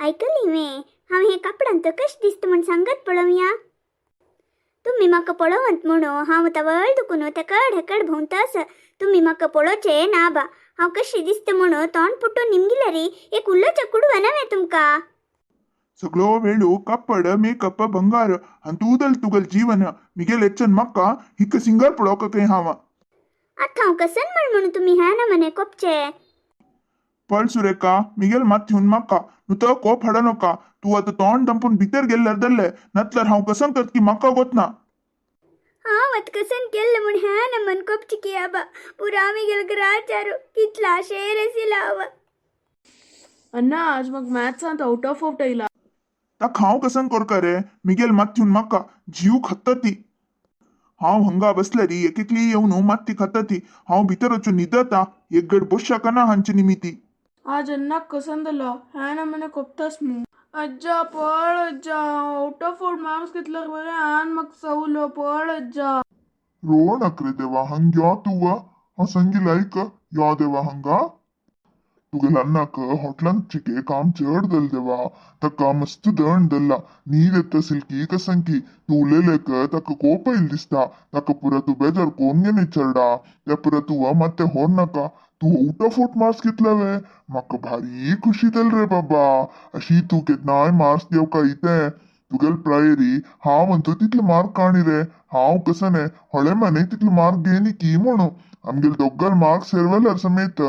आयकली वे हांव हे कापडांत कशें दिसता म्हूण सांगत पळोवया. तुमी म्हाका पळोवंत म्हणून हांव तवळ दुखून तेकड हेकड भोंवतास. तुमी म्हाका पळोवचें ना बा. हांव कशी दिसता म्हणून तोंड पुटून निमगिलरी एक उल्लोच्या कुडवा नवें तुमकां. सगळो वेळू कप्पड मेकअप ಬಂಗಾರ ಅಂತೂದಲ್ तुगल जीवन मिगेल एच्चन मक्का हिक्क सिंगार पळोवक ಕೈ हांव. आतां हांव कसन म्हण म्हणून तुमी ह्या ना मने कोपचे. पळ सुरेखा, मिगेल मात हुन मक्का नुत कोप हडनोका. तू आता तोंड दंपून भितर गेल्लर दल्ले नतलर हांव कसन करत की मक्का गोतना. हांव आतां कसन केल्लें म्हूण ह्या ना मन कोपची की आबा. पुरा मिगेल घराचारू कितला शेर आशिल्लो हांव. अण्णा, आज म्हाका मॅथ्सांत आउट ऑफ आउट आयला. ताका हांव कसन कोरका रे? मिगेल मात हुन मक्का जीव खत्तती. हांव हंगा बसल्यारी एकेकली येवन मात्ती खत्तती. हांव भितर वचून न्हिदता एक गड बोशाकना हांचे निमिती. आज अन्नाक कसन जालो ह्या ना मने कोपतास मू. अज्जा पळ अज्जा, आउट ऑफ आउट मार्क्स घेतल्यार बरें आन म्हाका सवलो पळ अज्जा. ರೋಣಕ್ರೆ ದೇವ ಹಂಗ ಯಾ ತೂವ हांव संगी लायक या देवा हंगा. तुगेल अन्नाक हॉटलांत चिके काम चड दल देवा. ताका मस्त दंड दल्ला. न्हीद येता सिल्की कसंकी. तूं उलयलेक ताका कोप येयल दिसता. ताका पुरा तूं बेजार कोन्न घेने चरडा. त्या पुरा तूं मात्तें होर नाका. तूं आउट ऑफ आउट मार्क्स घेतला वे? म्हाका भारी खुशी जाल रे बाबा. अशी तूं केन्नाय मार्क्स घेवका इतें तुगेल प्रायरी हांव म्हणतो तितले मार्क काणी रे. हांव कसं न्ही होळे मने तितले मार्क घेनी की म्हणू. आमगेले दोग्गाल मार्क सेरवल्यार समेत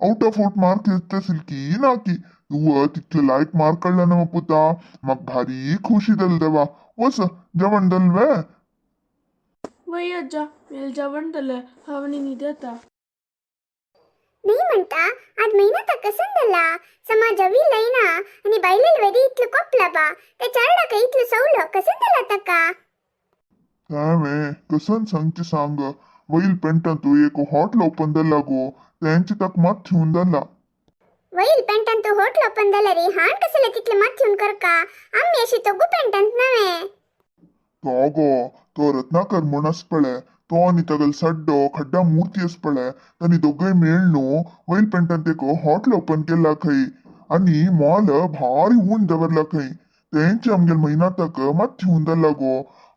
आउट ऑफ आउट मार्क येता सिल्की नाकी. तूं तितले लायक मार्क काडला ना पुता. म्हाका भारी खुशी जाली देवा. वच जेवण जालें वे? वय अज्जा, मेल जेवण जालें. हांव आनी न्हीद येता. नाही म्हणता आज महिना कसन झाला समा जवी लयना आणि बायलेल वेरी इतलं कोपला बा. त्या चारडाका इतलं सवलं कसन झाला ताका? हांवें कसन सांगचें सांग. वयल पेंटान तूं एक हॉटल ओपन जाला गो. तेंचे ताका मात थेवन जाला. वैल पेंटान तू होटल ओपन झाला रे हाण कसले तितले मात थेवन करका? आम्ही अशी तोगू पेंटांत नव्हे. तो गो तो रत्नाकर म्हूण आस पळय. तो आनी तागेलो सड्डो खड्डा मूर्ती आस पळय. तांणी दोगूय मेळ्ळ न्हू वयल पेंटान एक हॉटल ओपन केला खंय आनी मोल भारी उण दवरला खंय. तेंचे आमगेले म्हयनाताक मात थेवन जाला गो.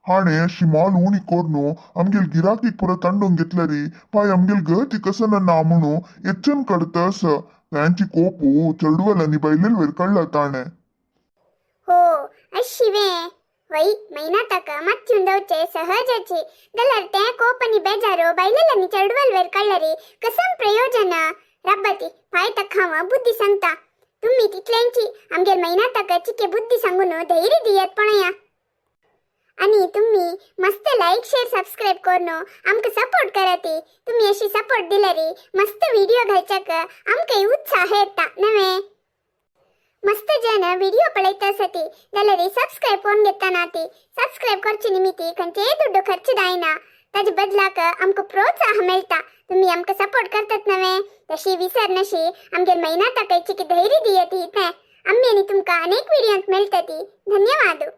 हाणें अशी मोल उणी कोरून आमगेल गिराकीक पुरो तांडून घेतला रे पाय. आमगेल गती कसं ना म्हणून एच्चन काडता अस. तेंची कोपू चेडवाल आनी बायलेल वयर काडला ताणें. हो अशी वे? वै महिना ताका मात थेवन जावचे सहजाची. जाल्यार तें कोप आनी बेजारो बायलेल आनी चेडवाल वयर काडला रे. कसम प्रयोजन रब्बती पाय. ताका हांव बुद्धी सांगता. तुम्ही तितल्यांची आमगेर महिना ताका चिके बुद्धी सांगून धैर्य दियात पळया. आणि तुम्ही मस्त लाईक शेअर सबस्क्राईब करून आमकां सपोर्ट कराती. तुम्ही अशी सपोर्ट दिल्यारी मस्त व्हिडिओ घालच्याक आमकां उत्साह येता नवे. मस्त जन व्हिडिओ पळयता आसती जाल्यार सबस्क्राईब करून घेता ना ती. सबस्क्राईब करचे निमित्ती खंयचेय दुड्डू खर्च जायना. ताजे बदलाक आमकां प्रोत्साह मेळटा. तुम्ही आमकां सपोर्ट करतात नवे? तशी विसर नशी आमगेर महिना ताकायची की धैर्य दियत ही. तें आम्ही आनी तुमकां अनेक व्हिडिओंत मेळटती. धन्यवाद.